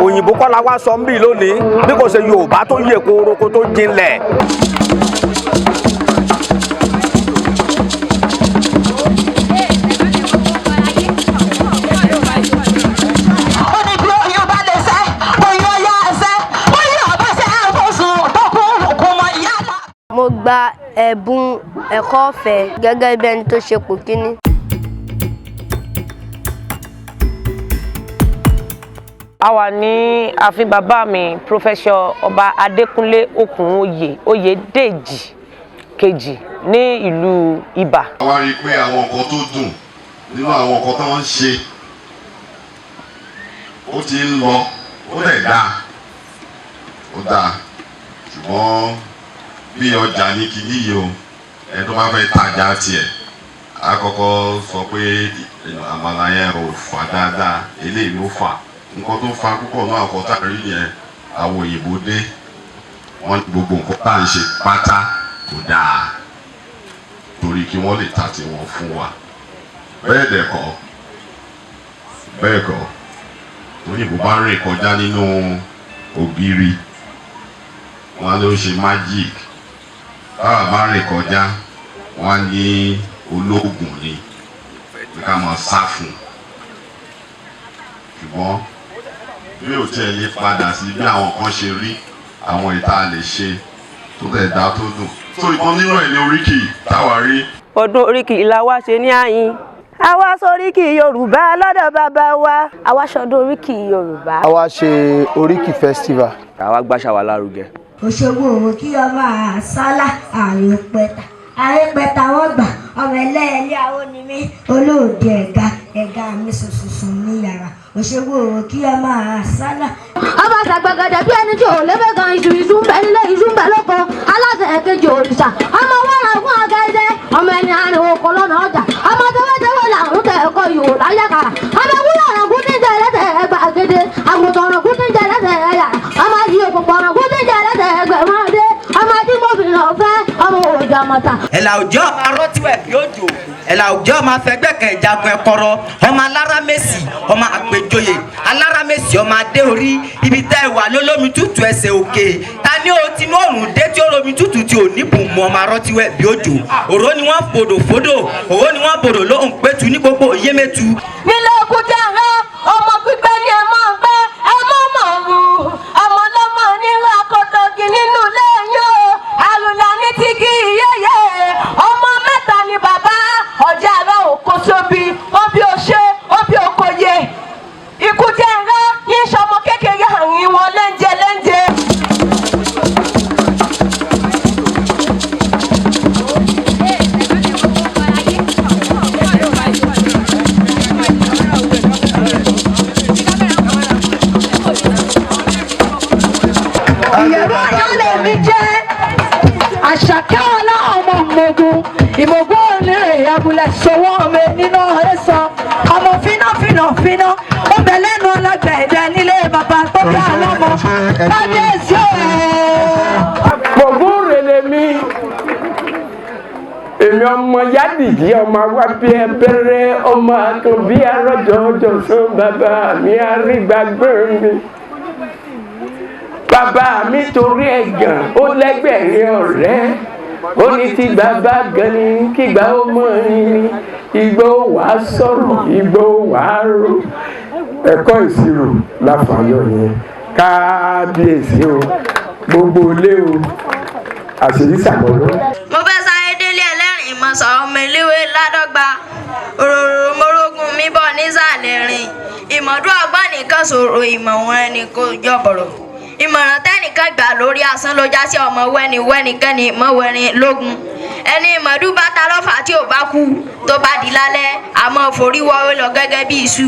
Òyìnbó kọ́ la wá sọ ń bì lónìí bí kò ṣe Yorùbá tó yè kooroko tó jinlẹ̀. Ó ní bí oyún bá lè sẹ́, oyún ọyá ẹsẹ̀, oyún ọba ṣe àbọ̀sùn tó kún òkú mọ ìyá la. Mo gba ẹ̀bùn ẹ̀kọ́ ọ̀fẹ́ gẹ́gẹ́ bí ẹni tó ṣe ipò kíní. A wà ní ààfin bàbá mi, Professor Ọba Adékúnlé Òkúnóyè Oyèdèjì kejì ní ìlú Ibà. A wá rí i pé àwọn nǹkan tó dùn nínú àwọn nǹkan tó ń ṣe, ó ti ń lọ, ó dẹ̀ dáa, ó dáa, ṣùgbọ́n bí ọjà ní kinní yìí o, ẹni tó bá fẹ́ tajà tiẹ̀ á kọ́kọ́ sọ pé àmàlà yẹn ò fà dáadáa, eléyìí ló fà. Nǹkan tó fa púpọ̀ náà kọ́ tá a rí yẹn, àwọn òyìnbó dé, wọ́n ní gbogbo nǹkan tá à ń ṣe pátá kò dáa, torí kí wọ́n lè ta tiwọn fún wa. Bẹ́ẹ̀ dẹ̀ kọ́, bẹ́ẹ̀ kọ́. Tóyìnbó bá rìn kọjá nínú ògiri, wọn ló ṣe magic. Táwa bá rìn kọjá, wọn ní olóògùn ni, pé ká máa sá fún un. Ṣùgbọ́n bí ò tiẹ̀ lè padà sí bí àwọn kan ṣe rí, àwọn ìta lè ṣe tó tẹ̀ dá tó dùn tó ìkan nínú ẹ̀ ní oríkì táwa rí. Ọdún oríkì la wá ṣe ní àyín. A wá sóríkì Yorùbá lọ́dọ̀ bàbá wa. A wá ṣọdún oríkì Yorùbá. A wá ṣe oríkì festival. Àwa gbàṣà wa lárugẹ. Òṣogbo òwò kí ọmọ àṣálà àrùpẹ̀tà àrùpẹ̀tà wọ́n gbà ọmọ ẹlẹ́ẹ̀lẹ́ àwọn ni mí olóòdì ẹ̀ga ẹ̀ga mi sùnsùnsùn ní yàrá. Òṣogbo òwò kí ọmọ àṣálà. Ọba ṣàgbàgàdà bí ẹni tí ò lébè kan, iṣu iṣu ń bẹ nílé, iṣu ń bẹ lóko, aláṣẹ ẹ̀kejì òrìṣà ọmọ wọn ra ogún ọ̀gẹ́dẹ́, ọmọ ẹni àárín oko lọ́nà ọjà, ọmọ tẹwẹ́tẹwẹ́ làrún tẹ ẹ̀kọ́ yòó láyàkàrà, ọmọ ewúrẹ́ ọ̀ràngún ní jẹ ẹlẹ́sẹ̀ ẹgbàgede, àgùntàn ọ̀ràngún ní jẹ ẹlẹ́sẹ̀ ẹyà, ọmọ adìyẹ òkùnkùn ọ̀ràngún ní jẹ ẹlẹ́sẹ̀ ẹgbẹ̀rún ọdẹ, ọmọ adìmọ̀bìnrin ọ̀fẹ́, ọmọ òòjọ́ àmọ̀tà. Ẹ̀là òjò ọmọ arọ́tíwẹ̀ bí òjò, ẹ̀là òjò ọmọ afẹgbẹ́kẹ̀ ìjagun ẹ̀kọ́rọ́, ọmọ alára mẹ́sì, ọmọ àpèjọyè alára mẹ́sì, ọmọ adéorí ibi tẹ́ ẹ wà lólómi tútù ẹsẹ̀ òkè. Ta ni ó tinú òrùn dé tí ó romi tútù tí ò ní bùn mu? Ọmọ arọ́tíwẹ̀ bí òjò, òró ni wọ́n fòdò fòdò, òró ni wọ́n bòdò lóhùn pétu ní gbogbo yémẹ́tu. Nílé kújà rẹ ọmọ pípẹ́ ni ẹ máa gbẹ́, ẹ mọ̀ mọ̀ rù ọmọ lọ́mọ nínú akọ̀tọ̀gì nínú lẹ́yìn o, àrùlà ní ti kí yéyé. Ọmọ mẹ́ta ni bàbá ọjà rẹ òkò sóbi, ó bí òṣè, ó bí òkòyè. Ikú jẹ́ ńlá ní sọmọ kékeré àrùn wọn léńjẹ léńjẹ. Ìyẹ̀rú àyálẹ̀ mi jẹ́ Àṣàkẹ́ ọlá ọmọ ìmọ̀gùn ìmọ̀gùn onírè abúlé sọwọ́ ọmọ nínú ẹ̀sọ́ ọmọ fínáfínà fíná ó bẹ lẹ́nu ọlọ́gbà ẹ̀dá nílé bàbá tó bá lọ́mọ kábíyèsí ẹ̀. Gbogbo rere mi, èmi ọmọ Yádìjí, ọmọ wa bí ẹbẹrẹ, ọmọ akàn bí arọjọjọ sún bàbá mi arígbàgbọ́n mi. Bàbá mi torí ẹ̀gàn ó lẹ́gbẹ̀rin ọ̀rẹ́, ó ní tí bàbá gan ni kígbà ó mọ̀ ní igbó wàá sọ̀rọ̀, igbó wàá rò. Ẹ̀kọ́ ìṣirò la fàyọ yẹn. Kábíyèsí o, gbogbo ilé o, àṣírí sàmọ́lọ́. Mo fẹ́ sáré délé ẹlẹ́rìn ìmọ̀sán ọmọ eléwé ládọ́gba òróró morogun mi bọ̀ nísàlẹ̀ rìn ìmọ̀dún ọgbọ́n nìkan sọ̀rọ̀ ìmọ̀ wọn ẹni kò jọ bọ̀rọ̀ ìmọ̀ràn tẹ́nìkan gbà lórí asán ló já sí ọmọ wẹ́ni wẹ́ni kẹ́ni mọ́wẹ́rin lógun ẹni ìmọ̀dún bá ta lọ́fà tí ò bá kú tó bá di lálẹ́ àmọ́ forí wọ́wé lọ gẹ́gẹ́ bí iṣu.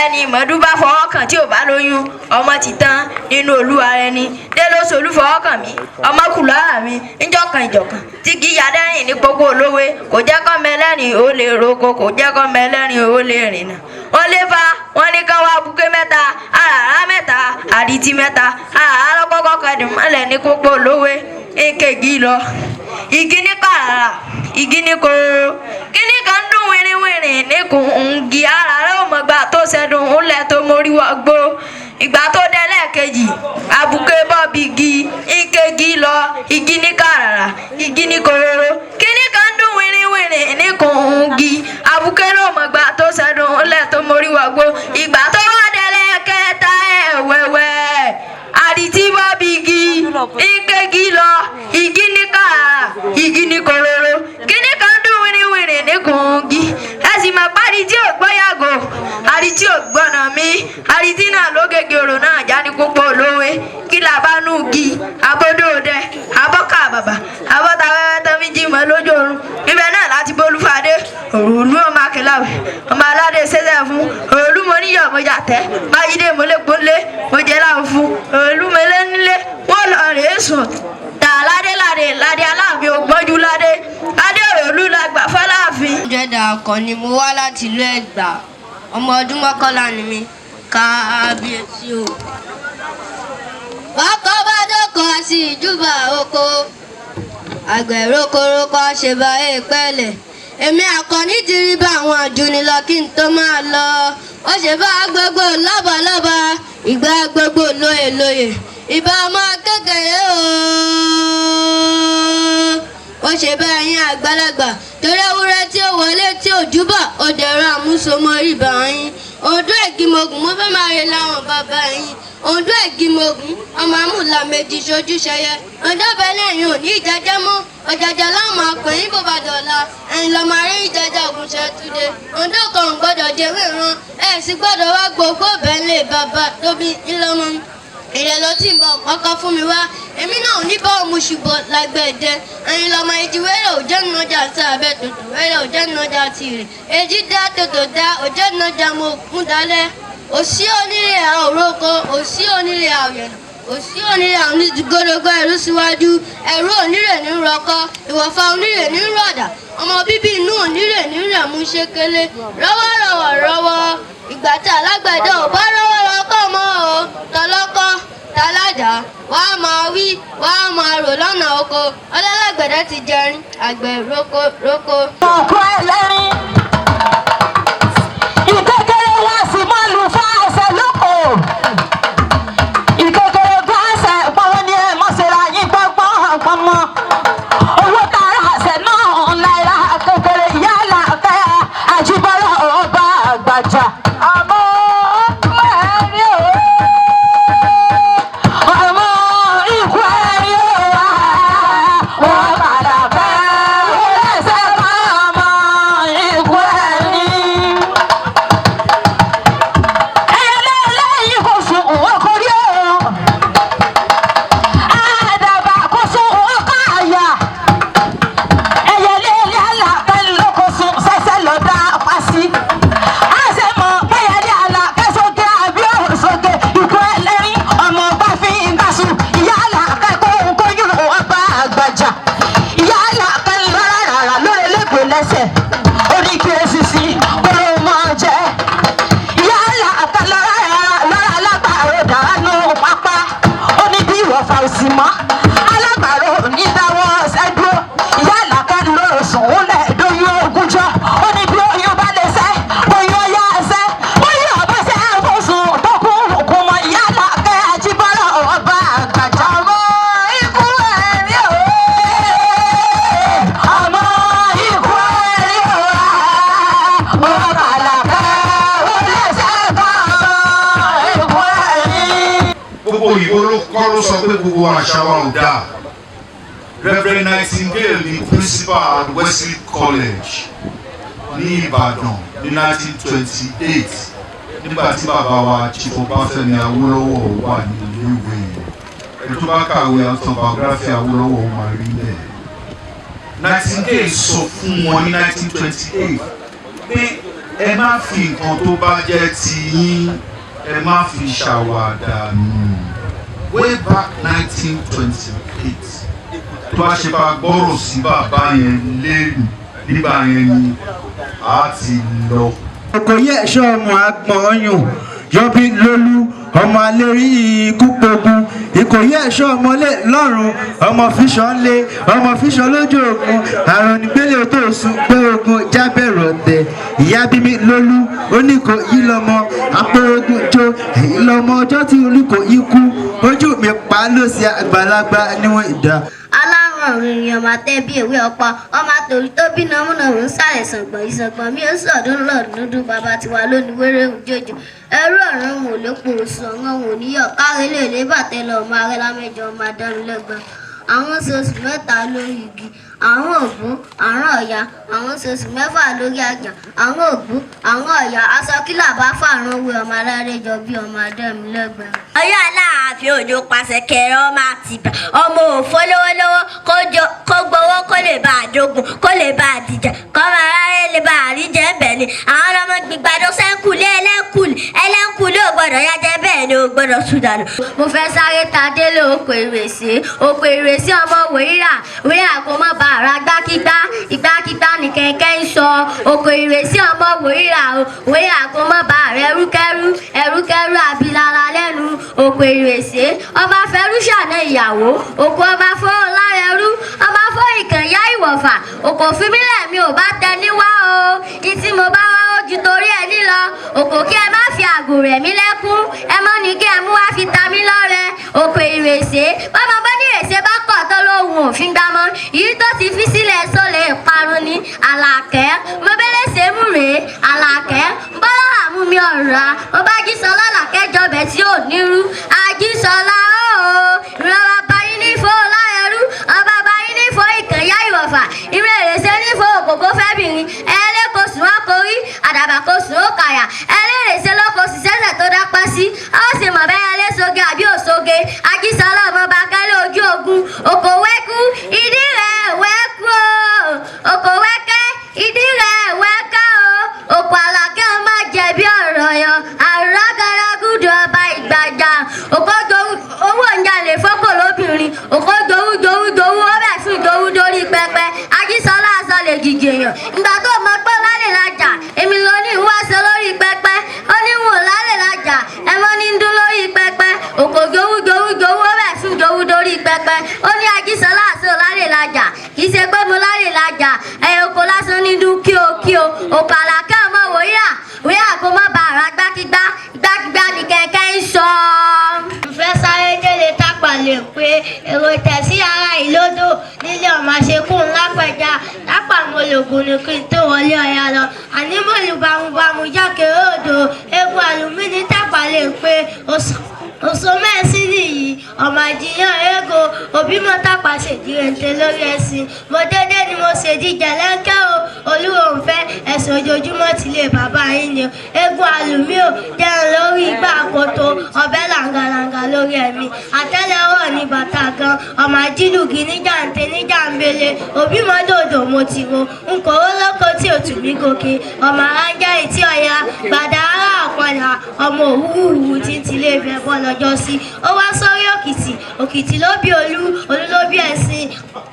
Ẹni ìmọ̀dún bá fọwọ́ kàn tí ò bá lóyún, ọmọ ti tán nínú olúwa rẹ ni dé ló solú fọwọ́ kàn mí, ọmọ kù lára mi níjọkan ìjọkan tí kì í ya dẹ́rìn ní pópó olówe. Kò jẹ́ kọ́ mẹlẹ́rìn ó lè roko, kò jẹ́ kọ́ mẹlẹ́rìn ó lè rìnà. Wọ́n lé fa wọ́n ní ká wá buké mẹ́ta, àràrá mẹ́ta, àdìtì mẹ́ta, àràrá lọ́kọ́kọ́ kẹ́dùn mọ́lẹ̀ ní pópó olówe èkejì lọ igi ní kàràrà igi ní kòrò kíní kan dún wìrìwìrì níkùn ǹgì àràrá òmùgbà tó ṣẹdùn ńlẹ̀ tó mórí wọgbó. Ìgbà tó dé lẹ́ẹ̀kejì, àbùké bọ́ọ̀bì igi ìkegi lọ, igi ní kàràrà, igi ní kòròrò, kíní kan dún wìrìwìrì ní kòǹgì. Àbùké ló mọ̀ gbà tó sẹ́dùn ńlẹ̀ tó mórí wọgbó. Ìgbà tó wá dé lẹ́ẹ̀kẹta, ẹ̀wẹ̀wẹ̀, àdìtí bọ́ọ̀bì igi ìkegi lọ, igi ní kàràrà, igi ní kòròrò, kíní kan dún wìrìwìrì ní kòǹgì. Ẹ sì mọ̀ pé àdìtí ò gbọ́ yàgò, àdìtí ò gbọ́nà mi, àdìtí náà ló gègé òrò náà já ní púpọ̀ olówe. Kí là bá nù gi abódó dẹ abọ́kà bàbà abọ́ta wẹ́wẹ́ tán fi jí mọ́ lójú oorun. Ibẹ̀ náà láti bólúfadé òrùlú ọmọ akínláwẹ̀ ọmọ aládé ṣẹṣẹ fún òrùlú. Mo níyọ̀, mo jà tẹ́ májídé, mo lè pọ́nlé, mo jẹ́ láwọn fún òrùlú, mo lé nílé wọ́n lọ rèé sùn tà ládé ládé ládé aláàfin ògbọ́njú ládé ládé òrùlú làgbà fọláàfin. Jẹ́dà Akànnì, mo wá láti ìlú Ẹ̀gbá. Ọmọ ọdún 11 ni mí. Kábíyèsí o. Wákọ́ bá dóko sí ìjúbà oko. Àgbẹ̀ rókoróko ṣe bá èèpẹ̀lẹ̀. Èmi Àkànní ti rí bá àwọn àjùní lọ kí n tó máa lọ. Ó ṣe bá gbogbo lọ́balọ́ba, ìgbà gbogbo lóye lóye. Ìbá ọmọ kékeré o, ó ṣe bá ẹ̀yin àgbàlagbà, torí ewúrẹ́ tí ó wọlé tí ò júbà, ó dẹ̀rọ àmúṣomọ. Ìbà yín Oǹdó Ẹ̀gìmọ̀gùn, mo fẹ́ máa re láwọn bàbá yín. Oǹdó Ẹ̀gìmọ̀gùn, ọmọ amúlà méjì ṣojú ṣẹyẹ. Oǹdó bẹ́lẹ̀ yín ò ní ìjẹjẹ mọ́ ọ̀jàjà láwọn àpè yín. Bó bá dọ̀la, ẹ̀yin lọ́mọ arí ìjẹjà ògùnṣẹ́ túnde. Oǹdó kan ò gbọ́dọ̀ jẹ́wé ran, ẹ̀ sì gbọ́dọ̀ wá gbogbo bẹ́ńlẹ̀ bàbá tóbi ńlọmọ ìrẹ̀ ló tí ń bọ̀ kọ́kọ́ fún mi wá. Èmi náà ò ní bá òun ṣùgbọ́n lágbẹ̀dẹ. Ẹ̀yin lọ́mọ ìjì wẹ́rẹ̀ òjẹ́ nàjà tí abẹ́ tòtò wẹ́rẹ̀ òjẹ́ nàjà tì rè èjì dá tòtò dá òjẹ́ nàjà mo kún dálẹ́. Òsí onílé àwòrókọ, òsí onílé àwòyẹ̀nà, òsí onílé àwọn onídìgódógó ẹrú síwájú ẹrú onírè ní rọkọ, ìwọ̀fà onírè ní rọ̀dà, ọmọ bíbí inú onírè ní rẹ̀mú ṣékélé rọwọ́rọwọ́ rọwọ́. Ìgbà tí alágbẹ̀dẹ ò bá rọwọ́ rọkọ́ mọ́ o, tọlọ́kọ́ tálájà wàá máa wí, wàá máa rò lọ́nà oko. Ọlọ́lágbẹ̀dẹ ti jẹrin àgbẹ̀ roko roko. Ọkọ ẹlẹ́rìn ìkékeré wá sí mọ́lù fáṣẹ lóko. Ìkékeré fáṣẹ pọ́nwọ́n ní ẹ̀ mọ́sẹ̀rẹ̀ yín gbọ́ngbọ́n pọ́nmọ́ owó tààrà àṣẹ náà náírà kékeré yálà kẹ́ àjíbọ́lá ọba àgbàjà. Àmọ́ ẹ̀rí o, ọmọ ikú ẹ̀rí o, wọ́n padà fẹ́ lẹ́sẹ̀ kan ọmọ ikú ẹ̀rí. Ẹlẹ́lẹ́yìn kò sùn òun kò rí o. Àdàbà kò sùn òun kò àyà. Ẹyẹlé àlàkẹ́ ló kò sùn sẹ́sẹ́ lọ dá pa sí. Àṣẹ mọ̀ pẹ́yẹlé àlàkẹ́ sókè àbí òsókè. Ikú ẹlẹ́rìn ọmọ bá fi ń gbà sùn. Ìyá àlàkẹ́ kó ń kójú ọba àgbàjà. Ìyá àlàkẹ́ lọ́ra rárá lórí lẹ́gbẹ̀ẹ́ lẹ́sẹ̀. Orí kí esisi kó ló máa jẹ́. Ìyá àlàkẹ́ lọ́ra rárá lọ́ra alágbàro dànù pápá. Ó ní bí ìwọ̀fà òsì mọ́. Alágbàro ní dáwọ́ ṣẹ́dúró. Ìyá àlàkẹ́ ló sùn ó lẹ̀ dóyún ogúnjọ́. Ó ní bí oyún bá lè ṣẹ́, bóyá ó yá ṣẹ́. Bóyá ọba ṣẹ́ àfọ̀sùn tó kún kún mọ́. Ìyá àlàkẹ́ Àjíbọ́lá ọba àgbàjà. Ọmọ ikú ẹ̀rí o. Ọmọ ikú ẹ̀rí o. Ọmọ àlàkẹ́ ó lè ṣẹ́ kan ikú ẹ̀rí. Gbogbo òyìnbó ló kọ́ ló sọ pé gbogbo àṣà wa ò dáa. Reverend Nightingale ní principal at Wesley College ní Ìbàdàn ní 1928, nígbà tí bàbá wa Chief Ọbáfẹ́mi Awólọ́wọ̀ wà ní iléèwé yẹn. Ẹni tó bá kàwé autobiography Awólọ́wọ̀, ó máa rí bẹ́ẹ̀. Nightingale sọ fún wọn ní 1928 pé ẹ má fi nǹkan tó bá jẹ́ ti yín, ẹ má fi ṣàwàdà nù. Way back 1928, tó bá ṣe bá gbọ́rọ̀ sí bàbá yẹn lẹ́nu nígbà yẹn ni a ti lọ. Ọkọ̀ yẹ ẹ̀ṣọ́ ọmọ àgbọ̀n ọyàn yọbí lólú. Ọmọ alérí ikú pogun, Ìkòyí ẹ̀ṣọ́ ọmọlé lọ́rùn, ọmọ fíṣọ́ lé, ọmọ fíṣọ́ lójú ogun, àrùn nígbélé tó sùn pé ogun jábẹ̀rọ̀ ọ̀tẹ̀. Ìyá bímí lólú, oníkó yí lọmọ, apóogun jó, èyí lọmọ ọjọ́ tí olùkọ́ yí kú, ojú mi pa ló ṣe àgbàlagbà níwọ̀n ìdá. Alárùn ìrìn ọmọ àtẹ bí ewé ọ̀pá ọmọ àtòrí tó bí nàmúnàmú ń sàlẹ̀ sàngbọ̀n ìsàngbọ̀n mi ó sọ̀dún lọ́dún bàbá tiwa lónìí wéré òjòjò ẹrú ọ̀run wò lépo oṣù ọ̀run wò níyọ̀ káre lè lé bàtẹ́ lọ ọmọ arẹ lámẹ́jọ ọmọ adánilẹ́gbọ̀n àwọn ṣoṣù 3 lórí igi àwọn ògbó àrùn ọ̀yà àwọn ṣoṣù 6 lórí àjà àwọn ògbó àwọn ọ̀yà aṣọ kílà bá fàrùn wé ọmọ aláré jọ bí ọmọ adánilẹ́gbọ̀n. Ọ̀yọ́ Aláàfin Òjó pàṣẹ kẹrẹ ọmọ Àtìbà ọmọ òfó lówólówó kó gbowó kó lè bá a jogun kó lè bá a dìjà kọ́mọ aráyé lè bá a rí jẹ́ bẹ́ẹ̀ ni àwọn ọmọ gbígbàdo sẹ́ńkùlé ẹlẹ́ńkùlé ẹlẹ́ńkùlé ò gbọ́dọ̀ yájẹ́ bẹ́ẹ̀ ni ò gbọ́dọ̀ sùdànù. Mo fẹ́ sáré ta délé oko ìrèsé oko ìrèsé ọmọ wòríra wíra kó má ba ara gbákígbá ìgbákígbá ní kẹ̀kẹ́ ń sọ oko ìrèsé ọmọ wòríra o wíra kó má ba ara ẹrúkẹ́rú ẹrúkẹ́rú abilala lẹ́nu oko ìrèsé ọba fẹ́rú ṣàná ìyàwó oko ọba fọ́ lárẹrú ọba fọ́ ìkànyà ìwọ̀fà òkò fímílẹ̀ mi ò bá tẹ níwá o ìtí mo bá wá ó ju torí ẹ nílọ òkò kí ẹ má fi àgò rẹ̀ mí lẹ́kún ẹ mọ́ ni kí ẹ mú wá fi ta mí lọ́rẹ oko ìrèsé bọ́mọ bá ní ìrèsé bá kọ̀ tó lóhùn òfin gbámọ́ èyí tó ti fi sílẹ̀ sólè parun ni Àlàkẹ́ mo bẹ́lẹ̀ ṣe mú rèé Àlàkẹ́ bọ́lá àmú mi ọ̀rá mo bá Jísọlá Àlàkẹ́ jọbẹ̀ tí ò nírú Àjísọlá ooo ìran bàbá yín ní fo láyẹrú ọba bàbá yín ní fo ìkànyà ìwọ̀fà ìran èrèsé ní fo òkòkò fẹ́bìnrin ẹlẹ́kọ̀ọ́ sùn wọn korí àdàbà kò sùn ó kàyà ẹlẹ́rèsé ló kò sì sẹ́sẹ̀ tó dápá sí ó sì mọ̀ bẹ́ẹ̀ lẹ́sọ̀gẹ̀ àbí òṣoge Àjísọlá ọmọ bàkẹ́lẹ́ ojú ogun òkò wẹ́kú ìdí rẹ̀ wẹ́kú o òkò wẹ́kẹ́ ìdí rẹ̀ wẹ́kẹ́ o òkò Àlàkẹ́ ọmọ jẹ̀bi ọ̀rọ̀ yan àràgàràgùdù ọba ìgbàjà òkò jowú owó ìyàlè fọ́kò lóbìnrin òkò jowú jowú jowú ó bẹ̀ fún jowú dórí pẹpẹ Àjísọlá aṣọ lè jìjì èèyàn ìgbà tó mọ pé lálẹ́ lajà èmi ló ní ìwáṣọ lórí pẹpẹ ó ní wò lálẹ́ lajà ẹ mọ́ ní dún lórí pẹpẹ òkò jowú jowú jowú ó bẹ̀ fún jowú dórí pẹpẹ ó ní Àjísọlá aṣọ lálẹ́ lajà kì í ṣe pé mo lálẹ́ lajà ẹ oko lásán ní dún kío kío òkò Àlàkẹ́ ọmọ wòyíra wíyà kó má ba àrà gbákígbá gbákígbá ní kẹ̀kẹ́ ń sọ. Fẹ́ sáré délé tápà lè pé èrò ìtẹ̀sí ara ìlódò nílé ọmọ àṣekún ńlá pẹja tápà mo lògùn ní kí n tó wọlé ọ̀yà lọ àní mo lù bámúbámú jákè odò egun àlùmíní tápà lè pé oṣù mẹ́sìn nìyí ọmọ àjìyàn ego òbí mo tápà ṣèdírẹ̀ǹtẹ̀ lórí ẹ̀sìn mo dédé ni mo ṣèdíjà lẹ́ńkẹ́ o olúwo ń fẹ́ ẹ̀sùn ojoojúmọ́ tilé bàbá yín ni egun àlùmí ò jẹun lórí igbá àkótó ọbẹ̀ làǹgàlàǹgà lórí ẹ̀mí àtẹ́lẹwọ́ ní bàtà gan ọmọ ajílùgì níjàǹtẹ̀ níjàǹbẹ̀lẹ̀ òbí mọ́ dòdò mo ti ro n kò ró lóko tí ò tù mí gòkè ọmọ aráńjá etí ọ̀ya gbàdá ara ọ̀pọ̀là ọmọ òwúrúwú tí ń tilé ibẹ̀ bọ́ lọ́jọ́ sí ó wá sórí òkìtì òkìtì ló bí olú olú ló bí ẹṣin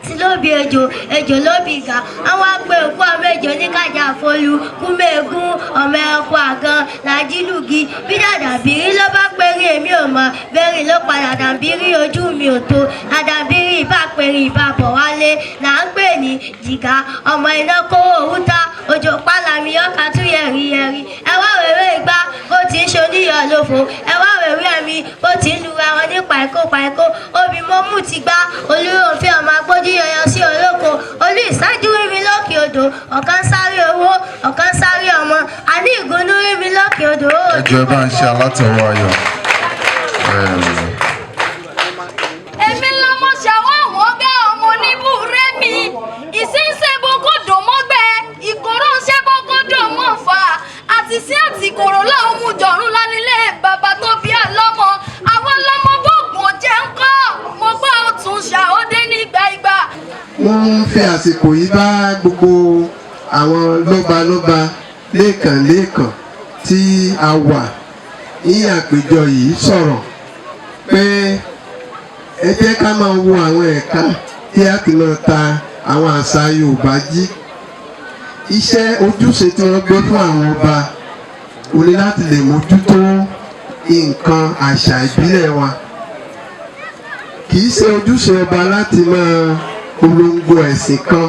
tí ló bí ejò ejò ló bí ìgà àwọn àgbẹ̀ òkú ọmọ ejò ní kájà fọlú kúmẹ̀ẹ́gún ọmọ ẹranko àgàn làjílùgì bí dàdàbírí ló bá péré èmi ò mọ̀ bẹ́rì ló padà dàbírí ojú mi ò tó àdàbírí ìbá péré ìbá bọ̀ wálé là ń pè ní jìgá ọmọ iná kó òwúta òjò pálami ọkà tún yẹ̀rí yẹ̀rí ẹ wá wèrè ìgbà bó ti ń ṣoníyọ̀ lófo ẹ wá wèrè ẹ̀mí bó ti ń lura wọn ní pàìkó pàìkó obì mọ́mú ti gbá olúròǹfẹ́ ọmọ agbójú yọyọ sí olóko olú ìsájú rí mi lókè odò ọ̀kan sáré owó ọ̀kan sáré ọmọ àní ìgúnnú rí mi lókè odò. Ẹ jọ̀ọ́ ẹ bá ń ṣe alátẹ̀wọ́ ayọ̀. Èmi lọmọ ṣàwọn àwọn ọgá ọmọ oníbúrẹ́ mi ìsínsẹ́ bókòdò mọ́gbẹ́ ìkòrò ń ṣe bókòdò mọ́ fà àti sí àtìkòrò láwọn mú jọ̀rún lánilé bàbá tó bí àlọ́mọ àwọn lọ́mọ bóògùn jẹ́ ń kọ́ mo gbọ́ òtún ṣàódé nígbà ìgbà. Mo ń fi àsìkò yìí bá gbogbo àwọn lọ́balọ́ba lẹ́ẹ̀kan lẹ́ẹ̀kan tí a wà ní àpéjọ yìí sọ̀rọ̀ pé ẹ jẹ́ ká máa wo àwọn ẹ̀ka tí a ti máa ta àwọn àṣà Yorùbá jí. Iṣẹ́ ojúṣe tí wọ́n gbé fún àwọn ọba ò ní láti lè mójútó Nǹkan àṣà ìbílẹ̀ wa, kì í ṣe ojúṣe ọba láti máa polongo ẹ̀sìn kan.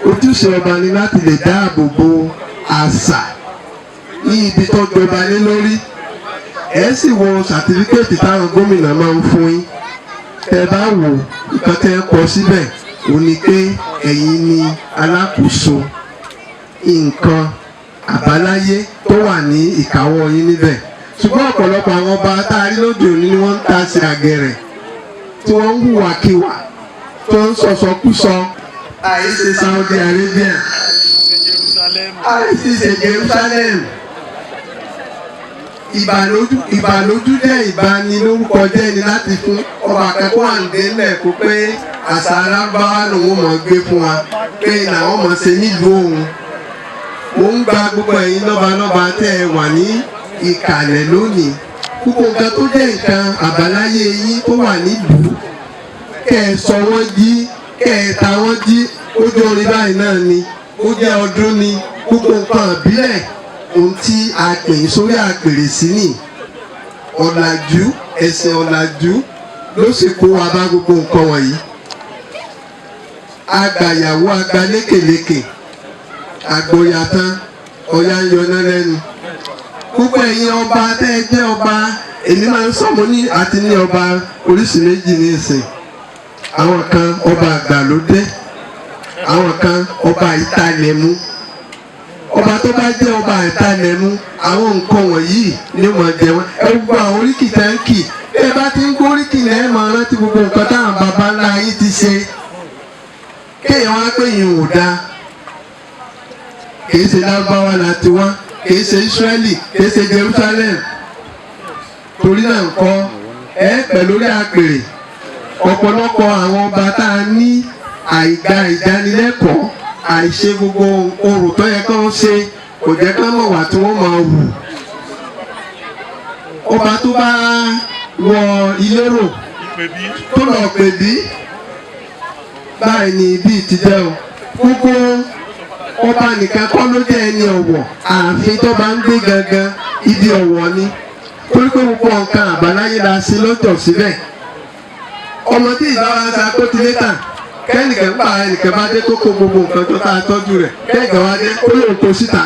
Ojúṣe ọba ni láti lè dáàbò bo àṣà ní ibi tó jọba lé lórí. Ẹ sì wo certificate táwọn gómìnà máa ń fún yín, tẹ bá wò, nǹkan tẹ kọ síbẹ̀ ò ní pé ẹ̀yin ni alákòóso nǹkan àbáláyé tó wà ní ìkáwọ́ yín níbẹ̀. Ṣùgbọ́n ọ̀pọ̀lọpọ̀ àwọn ọba tá a rí lóde òní ni wọ́n ń ta sí àgẹ̀rẹ̀, tí wọ́n ń hùwàkiwà, tó ń sọ̀sọ̀kúsọ. Àìsí Saudi Arabia, àìsí ṣe Jerusalem. Ìbàlójú jẹ́ ìbanilórúkọ jẹ́ ni láti fún ọba akẹ́kọ̀ọ́ àǹdélẹ̀ kó pé àṣà alábáwá lòun mọ̀ gbé fún wa pé làwọn mọ̀ ṣe nílùú òun. Mo ń gba gbogbo ẹ̀yin lọ́balọ́ba tẹ́ ẹ wà ní ìkàlẹ̀ lónìí, gbogbo nǹkan tó jẹ́ nǹkan àbáláyé yín tó wà nílùú, kẹ́ ẹ sọ wọ́n jí, kẹ́ ẹ ta wọ́n jí. Ó jẹ́ orin báyìí náà ni, ó jẹ́ ọdún ni, gbogbo nǹkan ìbílẹ̀, ohun tí a pè é sórí àpèrè sí ni. Ọ̀làjú, ẹ̀sìn ọ̀làjú ló sì kó wa bá gbogbo nǹkan wọ̀nyí. Agbàyàwó agba lékèlékè, àgbòyà tán, ọ̀yà ń yọná lẹ́nu. Gbogbo ẹ̀yin ọba tẹ́ ẹ jẹ́ ọba, èmi máa ń sọ, mo ní àti ní ọba oríṣi méjì ní ìsìn. Àwọn kan, ọba àgbàlódé, àwọn kan, ọba ìtalẹ̀mú. Ọba tó bá jẹ́ ọba ìtalẹ̀mú, àwọn nǹkan wọ̀nyí ni wọ́n jẹ wọ́n. Ẹ gbogbo àwọn oríkì táǹkì ẹ bá ti ń gbóríkì lẹ́ẹ̀ máa rántí gbogbo nǹkan táwọn baba ńlá yín ti ṣe. Kéèyàn wá pé yìí ò dáa, kìí ṣe Lárúbáwá la ti wá, kìí ṣe Ísírẹ́lì, kìí ṣe Jerusalem. Torí náà ńkọ́, ẹ pẹ̀ lórí àpèrè. Ọ̀pọ̀lọpọ̀ àwọn ọba tá a ní, àìgbà ìdánilẹ́kọ̀ọ́, àìṣe gbogbo orò tó yẹ kán ṣe, kò jẹ́ kán mọ̀ wá tí wọ́n máa wù. Ọba tó bá wọ ilérò tó lọ pè bí báyìí ni ibi ti jẹ́ o. Gbogbo ọba nìkan kọ́ ló jẹ́ ẹni ọ̀wọ̀. Ààfin tó bá ń gbé gangan, ibi ọ̀wọ̀ ni, torí pé gbogbo nǹkan àbáláyé la ṣe lọ́jọ́ síbẹ̀. Ọmọ tí ìbára sa kó ti létà, kẹ́nìkan pa ẹnìkan bá dé tó kó gbogbo nǹkan tó tá a tọ́jú rẹ̀, kẹ́nìkan wá dé ó lóun kó síta,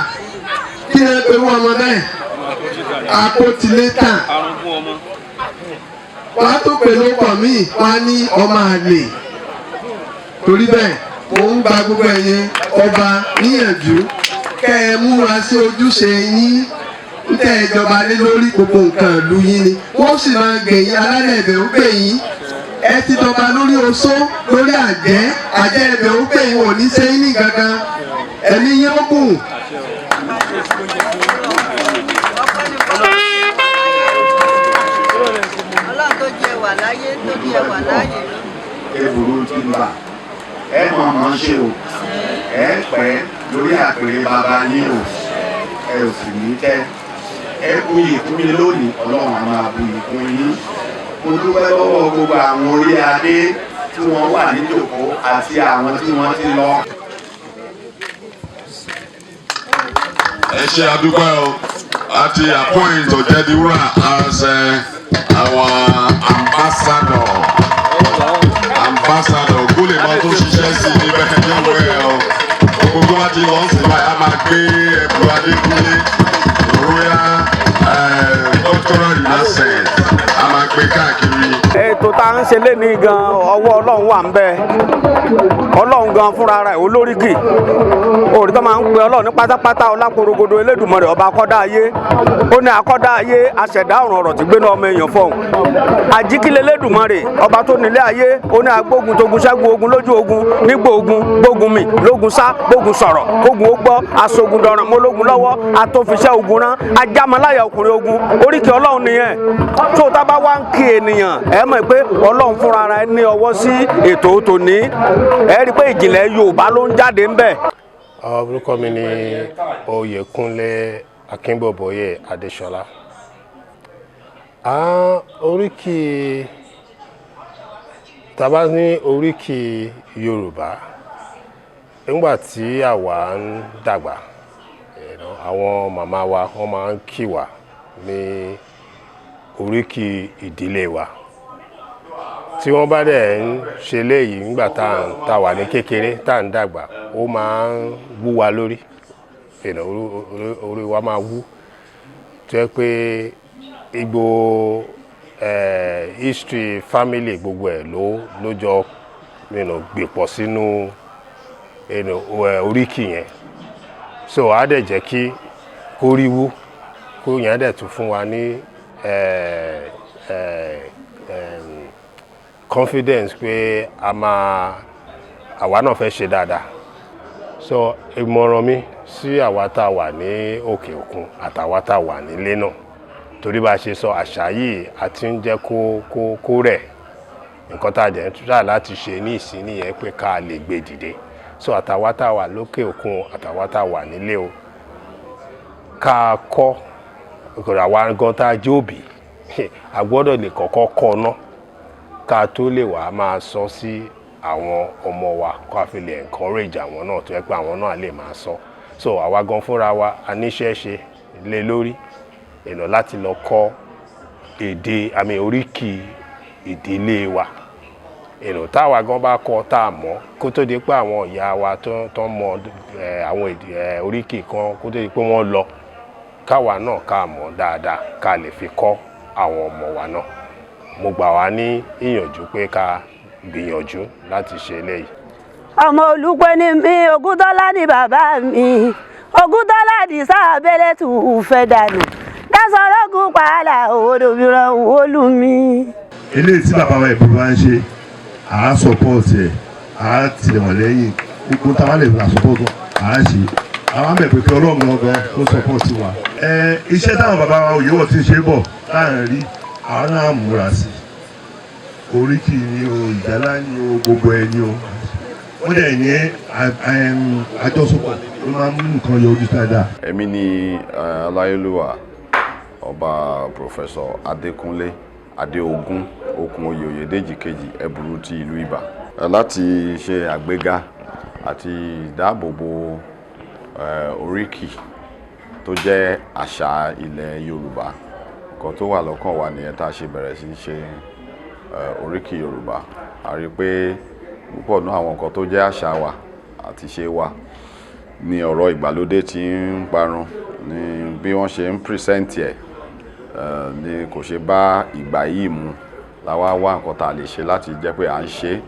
kí ni ẹ pé wọ́n ọmọ bẹ́ẹ̀ akótilétà? Wàá tó pè lóko míì, wàá ní ọmọ àlè. Torí bẹ́ẹ̀, mò ń gba gbogbo ẹ̀yin ọba níyànjú kẹ́ ẹ múra sí ojúṣe yín tẹ́ ẹ jọba lé lórí. Gbogbo nǹkan ìlú yín ni wọ́n sì máa gbẹ̀yìn. Alálẹ̀ ẹ̀bẹ̀ ó gbè yín. Ẹ ti dọba lórí oṣó, lórí àjẹ́. Àjẹ́ ẹ̀bẹ̀ ó gbè yín, ò ní ṣe yín ní gangan, ẹ̀mí yín ó gùn. Ọlọ́run tó jẹ́ wà láyé, tó jẹ́ wà láyé. Ebùrú ti bà ẹ mọ̀ mọ̀ ṣe o. Ẹ pẹ́ lórí àpèrè bàbá yín o, ẹ ò sì ní tẹ́. Ẹ buyì kún mi lónìí, Ọlọ́run á máa buyì kún yín. Mo dúpẹ́ lọ́wọ́ gbogbo àwọn orí adé tí wọ́n wà níjòkó àti àwọn tí wọ́n ti lọ. Ẹ ṣe, àdúpẹ́ o. A ti appoint Ọ̀jẹ̀díwúrà as our ambassador. Ambassador Gúlèmọ́ tó ṣiṣẹ́ sí níbẹ̀ níwẹ̀ o. Gbogbo wa ti lọ sí báyìí, a máa gbé ẹ̀bùn Adékúnlé Royal Cultural Renaissance, a máa gbé káàkiri. Ètò tá à ń ṣe lénìí gan, ọwọ́ Ọlọ́run wà ń bẹ. Ọlọ́run gan fúnra rẹ̀ olóríkì òrì tó máa ń pe Ọlọ́run ní pátápátá, ọláporogodo Elédùmarè, ọba akọ́dá ayé. Ó ní akọ́dá ayé, aṣẹ̀dá ọ̀run, ọ̀rọ̀ tí gbéná ọmọ èèyàn fọ̀hún, àjíkílẹ̀ Elédùmarè, ọba tó nílé ayé. Ó ní agbógun togun ṣẹ́gun ogun lójú ogun, nígbò ogun gbógun mi lógun sá, gbógun sọ̀rọ̀ kógun ó gbọ́, aṣogun dọ̀ràn mọ́lógun lọ́wọ́, atófiṣẹ́ ogun rán, ajámọ́láyà ọkùnrin ogun. Oríkì Ọlọ́run nìyẹn. Tó tá bá wá ń kí ènìyàn, ẹ mọ̀ pé Ọlọ́run fúnra rẹ̀ ní ọwọ́ sí ètò tòní. Ẹ rí i pé ìjìnlẹ̀ Yorùbá ló ń jáde ń bẹ̀. Orúkọ mi ni Oyèkúnlé Akínbọ̀bọ̀yé Adéṣọlá. Oríkì tá bá ní oríkì Yorùbá, nígbà tí àwa ń dàgbà, àwọn màmá wa, wọ́n máa ń kí wa. ní oríkì ìdílé wa. Tí wọ́n bá dẹ̀ ń ṣe léyìí nígbà tá a wà ní kékeré, tá à ń dàgbà, ó máa ń wú wa lórí. Orí wa máa wú. Tó jẹ́ pé gbogbo history family gbogbo ẹ̀ ló jọ gbé pọ̀ sínú oríkì yẹn. So á dẹ̀ jẹ́ kí kó rí wú, kó yẹn á dẹ̀ tún fún wa ní confidence pé a máa àwa náà fẹ́ ṣe dáadáa. So ìmọ̀ràn mi sí àwa tá a wà ní òkè òkun àtàwa tá a wà nílé náà, torí bá a ṣe sọ àṣà yìí a ti ń jẹ́ kó rẹ̀. Nǹkan tá a jẹ́ ń try láti ṣe ní ìsín nìyẹn pé ká lè gbé dìde. So àtàwa tá a wà lókè òkun àtàwa tá a wà nílé o, ká kọ́ àwa gan tá a jẹ́ òbí, a gbọ́dọ̀ lè kọ́kọ́ kọ́ ná ká tó lè wá máa sọ sí àwọn ọmọ wa, ká fi lè encourage àwọn náà tó yẹ pé àwọn náà lè máa sọ. So àwa gan fúnra wa a níṣẹ́ ṣe lé lórí ènà láti lọ kọ́ èdè àmì oríkì ìdílé wa. Ènà táwa gan bá kọ́ tá a mọ̀, kó tó di pé àwọn ìyá wa tó mọ àwọn èdè oríkì kan, kó tó di pé wọ́n lọ, káwa náà ká mọ̀ dáadáa ká lè fi kọ́ àwọn ọmọ wa náà. Mo gbà wá ní ìyànjú pé ká gbìyànjú láti ṣe eléyìí. Ọmọ Olúpẹ́ ni mí, Ògúntọ́lá ni bàbá mi. Ògúntọ́lá di sábẹ́lẹ̀ tù ú fẹ́ dànù. Dásọ̀rọ̀gùn pààlà òdòmíràn wọlú mi. Eléyìí tí bàbá wa ìbúrú wa ń ṣe, à á support ẹ̀, à á tì wọ́n lẹ́yìn. Gbogbo táwa lè fi support wọn, à á ṣe. Àwọn àmì pé kí Ọlọ́run gangan ó support wa. Iṣẹ́ táwọn bàbá wa Oyèwọ̀ ti ṣe bọ̀ láàrin rí, àwọn náà múra sí i. Oríkì ni o, ìjálá ni o, gbogbo ẹ ni o. Wọ́n dẹ̀ ní àjọṣepọ̀ ló máa ń mú nǹkan yọjú dáadáa. Èmi ni Aláyélúwà Ọba Professor Adékúnlé Adéogún Okùn Oyè Oyèdèjì kejì Ẹ̀bùrú ti ìlú Ìbà. Láti ṣe àgbéga àti ìdáàbòbò oríkì tó jẹ́ àṣà ilẹ̀ Yorùbá. Nǹkan tó wà lọ́kàn wa nìyẹn tá a ṣe bẹ̀rẹ̀ sí í ṣe oríkì Yorùbá. A rí i pé púpọ̀ nínú àwọn nǹkan tó jẹ́ àṣà wa àti ṣe wa ni ọ̀rọ̀ ìgbàlódé ti ń parun, ní bí wọ́n ṣe ń present ẹ̀ ni kò ṣe bá ìgbà yìí mu. La wá wá nǹkan tá a lè ṣe láti jẹ́ pé à ń ṣe,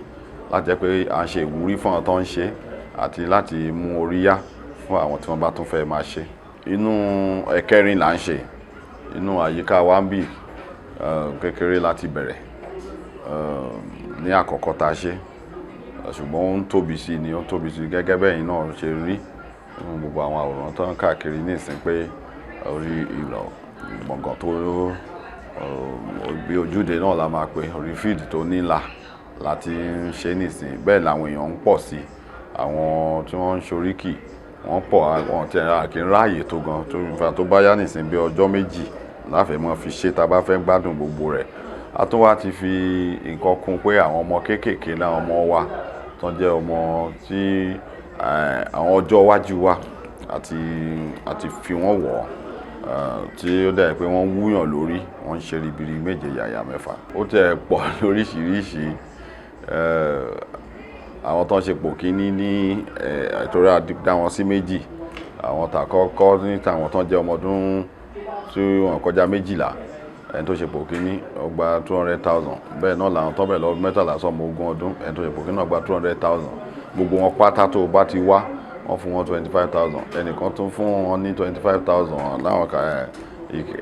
láti jẹ́ pé à ń ṣe ìwúrí fún àwọn tó ń ṣe àti láti mú orí yá fún àwọn tí wọ́n bá tún fẹ́ máa ṣe. Inú ẹ̀kẹrin là ń ṣe, inú àyíká wa ń bì kékeré láti bẹ̀rẹ̀ ní àkọ́kọ́ tá a ṣe, ṣùgbọ́n ó ń tóbi sí i ni, ó ń tóbi sí i gẹ́gẹ́ bẹ́ẹ̀ náà ṣe rí nínú gbogbo àwọn àwòrán tó ń káàkiri ní ìsìn pé orí ìlọ gbọ̀ngàn tó bí ojúde náà la máa pè, orí fíìdì tó nílà láti ń ṣe nísìn. Bẹ́ẹ̀ làwọn èèyàn ń pọ̀ sí i, àwọn tí wọ́n ń ṣoríkì wọ́n pọ̀, àwọn tí a kì í ráàyè tó gan tó ń fa tó bá yá nísìn bí ọjọ́ méjì láfẹ̀ẹ́ mọ́ fi ṣe tá a bá fẹ́ gbádùn gbogbo rẹ̀. A tún wá ti fi nǹkan kún pé àwọn ọmọ kéékèèké náà, ọmọ wa tó jẹ́ ọmọ tí àwọn ọjọ́ iwájú wa àti fi wọ́n wọ̀ tí ó dẹ̀ pé wọ́n wúyàn lórí, wọ́n ń ṣe ribiri méje yàyà mẹ́fà. Ó tẹ̀ pọ̀ lóríṣiríṣi. Àwọn tó ń ṣe pò kíní ní ìtorí a dá wọn sí méjì. Àwọn tàkọ́kọ́ ní tàwọn tó ń jẹ́ ọmọ ọdún tí wọ́n kọjá 12, ẹni tó ṣe pò kíní ó gba 200,000. Bẹ́ẹ̀ náà làwọn tó bẹ̀rẹ̀ lọ́dún 13 sọ́mọ ogún ọdún, ẹni tó ṣe pò kíní náà gba 200,000. Gbogbo wọn pátá tó bá ti wá, wọ́n fún wọn 25,000. Ẹnìkan tún fún wọn ní 25,000 láwọn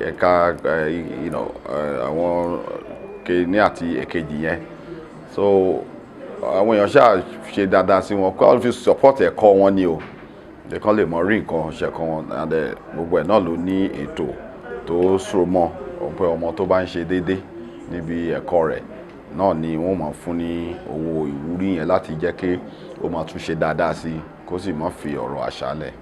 ẹ̀ka àwọn kíní àti èkejì yẹn. So àwọn èèyàn ṣáà ṣe dáadáa sí wọn, kó fi support ẹ̀kọ́ wọn ni o, ẹ̀kan lè mọ rí nǹkan ṣẹ̀kọ́ wọn. And gbogbo ẹ̀ náà ló ní ètò tó so mọ́ pé ọmọ tó bá ń ṣe déédéé níbi ẹ̀kọ́ rẹ̀ náà ni wọ́n máa fún ní owó ìwúrí yẹn láti jẹ́ kí ó máa tún ṣe dáadáa sí i, kó sì má fi ọ̀rọ̀ àṣà lẹ̀.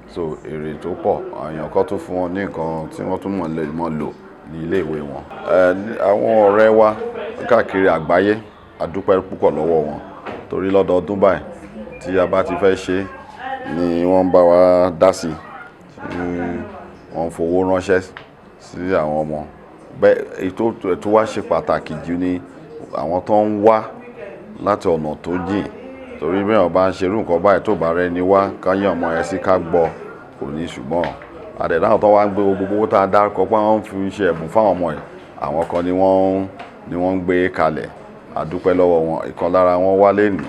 So èrè tó pọ̀, èèyàn kan tún fún wọn ní nǹkan tí wọ́n tún mọ̀ lè mọ̀ lò ní ilé ìwé wọn. Àwọn ọ̀rẹ́ wa káàkiri àgbáyé, a dúpẹ́ púpọ̀ lọ́wọ́ wọn torí lọ́dọọdún báyìí tí a bá ti fẹ́ ṣe ni wọ́n ń bá wa dá sí i, wọ́n ń fowó ránṣẹ́ sí àwọn ọmọ bẹ́ẹ̀. Èyí tó wá ṣe pàtàkì jù ni àwọn tó ń wá láti ọ̀nà tó jìn, torí bí wọ́n bá ń ṣerú nǹkan báyìí, tó bá rẹ ni wá ká yàn ọmọ yẹn sí ká gbọ́ kò ní. Ṣùgbọ́n àdẹ̀dáhùn tó wá ń gbé gbogbo owó tá a dárúkọ pé wọ́n fi ṣe ẹ̀bùn fáwọn ọmọ yìí, àwọn kan ni wọ́n ń gbé kalẹ̀. Àdúpẹ́ lọ́wọ́ wọn. Ìkan lára wọn wá lẹ́nìí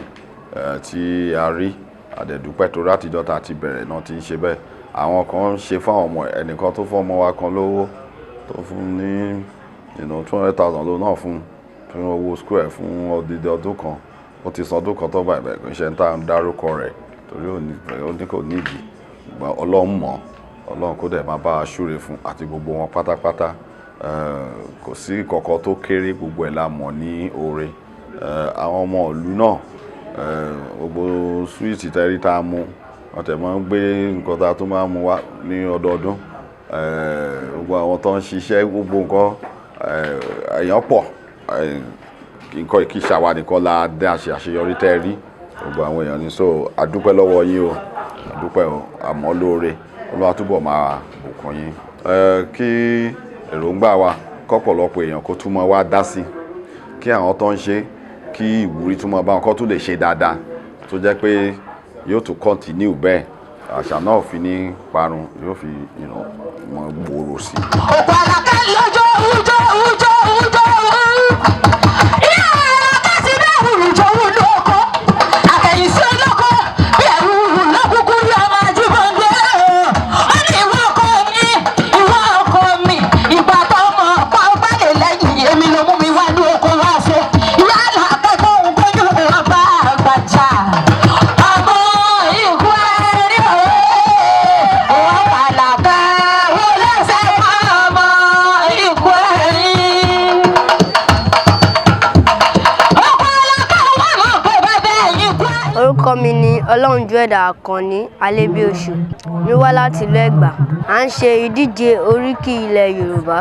tí a rí àdẹ̀dúpẹ́, torí àtijọ́ tá a ti bẹ̀rẹ̀ náà ti ń ṣe bẹ́ẹ̀. Àwọn kan ń ṣe fáwọn ọmọ ẹ̀. Ẹnìkan tó fún ọmọ wa kan lówó, tó fún ní 200,000 ló náà fún owó school ẹ̀ fún odidi ọdún kan. Ó ti san ọdún kan tó bá ìbẹ̀rẹ̀. Kò ń ṣe ń tá à ń dárúkọ rẹ̀ torí ó ní kò nídìí. Ṣùgbọ́n Ọlọ́run mọ̀, Ọlọ́run kó dẹ̀ máa bá a ṣúre fún àti gbogbo wọn pátápátá. Kò sí kọ̀kọ́ tó kéré, gbogbo ẹ̀ la mọ̀ ní oore. Àwọn ọmọ ìlú náà, gbogbo sweet tẹ́rí tá a mú, wọ́n tẹ̀ máa ń gbé nǹkan tá a tún máa ń mú wá ní ọdọọdún. Gbogbo àwọn tó ń ṣiṣẹ́, gbogbo nǹkan èèyàn pọ̀. Nǹkan ìkíṣà wa nìkan la dé àṣẹ àṣeyọrí tẹ́ rí, gbogbo àwọn èèyàn ní. So àdúpẹ́ lọ́wọ́ yín o, àdúpẹ́ o, àmọ́ lóore. Olúwa túbọ̀ máa bùkún yín. Kí èròǹgbà wa kọ́pọ̀lọpọ̀ èèyàn kó túmọ̀ wá dá sí, kí àwọn tó ń ṣe, kí ìwúrí túmọ̀ bá wọn kó tún lè ṣe dáadáa, tó jẹ́ pé yóò tún continue bẹ́ẹ̀, àṣà náà fi ní parun, yóò fi mọ gbòòrò sí i. Òkú àlàkà lójó ujó ujó ujó. Ìyá àlàkà ti dẹ́rù jòwú lóko. Àkẹ́yìn sí olóko bí ẹ̀rù lọ́kùnkùn bí ọmọ ajíbọ̀ndé. Ó ní ìwọ ọkọ mi, ìwọ ọkọ mi, ìgbà tó mọ̀ pa ó bá lè lẹ́yìn èmi ló mú mi wá ní oko wá ṣe. Ìyá àlàkà gbóhùn gbóyún ọba àgbàjà. Ọmọ ikú ẹ̀rí òwe, òun àlàkà ó lẹ́sẹ̀ mọ́ ọmọ ikú ẹ̀rí. Orúkọ mi ni Ọlọ́runjúẹ̀dá Àkànní Alébíoṣù. Mi wá láti ìlú Ẹ̀gbá. À ń ṣe ìdíje oríkì ilẹ̀ Yorùbá.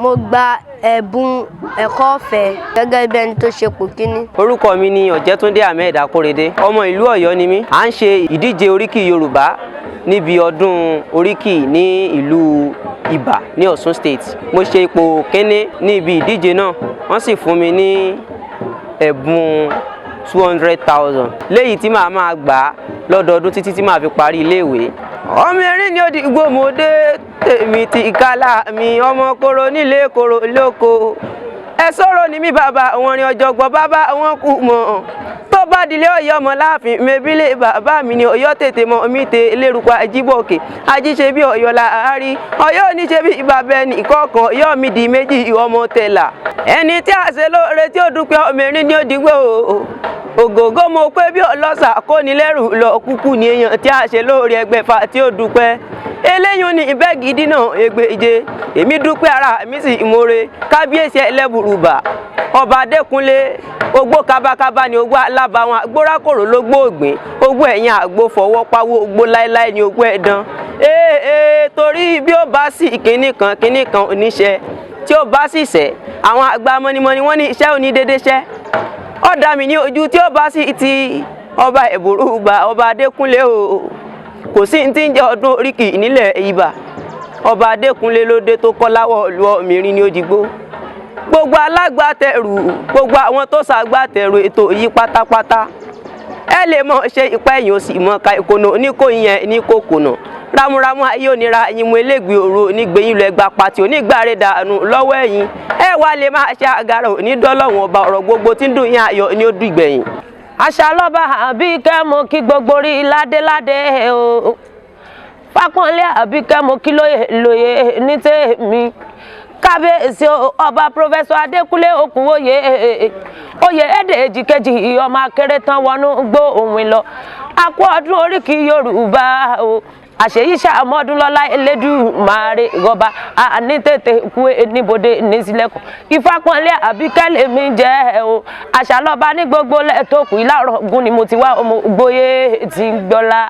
Mo gba ẹ̀bùn ẹ̀kọ́ ọ̀fẹ́ gẹ́gẹ́ bí ẹni tó ṣe ipò kíní. Orúkọ mi ni Ọ̀jẹ̀túndé Ahmed Akórèdé. Ọmọ ìlú Ọ̀yọ́ ni mí. À ń ṣe ìdíje oríkì Yorùbá níbi ọdún oríkì ní ìlú Ìbà ní Ọ̀ṣun State. Mo ṣe ipò kíní ní ibi ìdíje náà, wọ́n sì fún mi ní ẹ̀bùn 200,000 léyìí tí màá máa gbà á lọ́dọọdún títí tí màá fi parí iléèwé. Ọmọ erin ni ó di gbòmòdé tèmi ti kálá mi, ọmọ koro nílé koro lóko, ẹ sọ̀rọ̀ ní mi bàbá wọn rin ọ̀jọ̀gbọ́n bàbá wọn kú mọ́. Tó bá dilé Ọ̀yọ́ ọmọ láàfin mebílẹ̀ bàbá mi ni Ọ̀yọ́ tètè mọ mi tè lérúkọ Ajíbọ̀kè ajíṣe bí Ọ̀yọ́ la rí. Ọ̀yọ́ oníṣe bí bàbá ẹnì kọ̀ọ̀kan. Ọ̀yọ́ mi di méjì ọmọ tẹ̀là ẹni tí a ṣe lóore tí ó dúpẹ́. Ọmọ erin ni ó dìgbò ògògó mo pé bí ọlọ́sà kó ní lẹ́rù lọ kúkú ní èèyàn tí a ṣe lóore ẹgbẹ̀fà tí ó dúpẹ́ eléyìí ní ìbẹ́ gidi náà ẹgbẹ́je. Èmi dúpẹ́, ara mi sì ìmoore. Kábíyèsí ẹlẹ́bùrúbà Ọba Adékúnlé, ogbó kábákábá ni ogbó alábàáwọn agbórákòrò ló gbó ògbìn ogbó ẹ̀yìn àgbo fọwọ́ pawó ogbó láéláé ni ogbó ẹ̀dán ee. Torí bí ó bá sì kinní kan kinní kan oníṣẹ́ tí ó bá sì ṣẹ́, àwọn àgbà mọ́nímọ́ní wọ́n ní iṣẹ́ òní dédé ṣẹ́. Ó dá mi ní ojú tí ó bá sì ti Ọba Ẹ̀bùrúgba Ọba Adékúnlé o, kò sí ní tí ń jẹ́ ọdún oríkì nílẹ̀ Ibà. Ọba Adékúnlé ló dé tó kọ́ láwọ̀ ìlú ọ̀mìnrin ní Òdìgbò. Gbogbo alágbàtẹrù, gbogbo àwọn tó ṣàgbàtẹrù ètò yìí pátápátá, ẹ lè mọ ṣe ìpẹ́ ẹ̀yìn òsì mọ́ ka ìkònà oníkóyin yẹn ní kòkònà rámúrámú ayé onira ẹ̀yin mu elégbè òru onígbẹ̀yìn lọ ẹgbà pàtì onígbàre dànù lọ́wọ́ ẹ̀yìn. Ẹ wá lè máa ṣe àgàrà onídọ́lọ́wọ̀n ọba ọ̀rọ̀ gbogbo tí ń dùn yín ayọ̀ ní ó dùn ìgbẹ̀yìn. Àṣà lọ́ba Àbíkẹ́, mo kí gbogbo rí ládéládé o. Fápọ́nlé Àbíkẹ́, mo kí lóye lóye ní tèmi. Kábíyèsí Ọba Professor Adékúnlé Òkúnwóye oyè èdè èjìkejì, ọmọ akéré tán wọnú gbó òun lọ. Akú ọdún oríkì Yorùbá o. Àṣeyí ṣàmọ́dún lọ́lá Elédùmarè rọba àní tètè kú níbodè nísìlẹ̀kùn. Ìfapọ̀nlé Àbíkẹ́ lèmi jẹ́ o. Àṣà lọ́ba ní gbogbo lẹ́ẹ̀tọ́kù ìlà ọ̀rọ̀gùn ni mo ti wá ọmọ gbóyè tí ń gbọ́lá.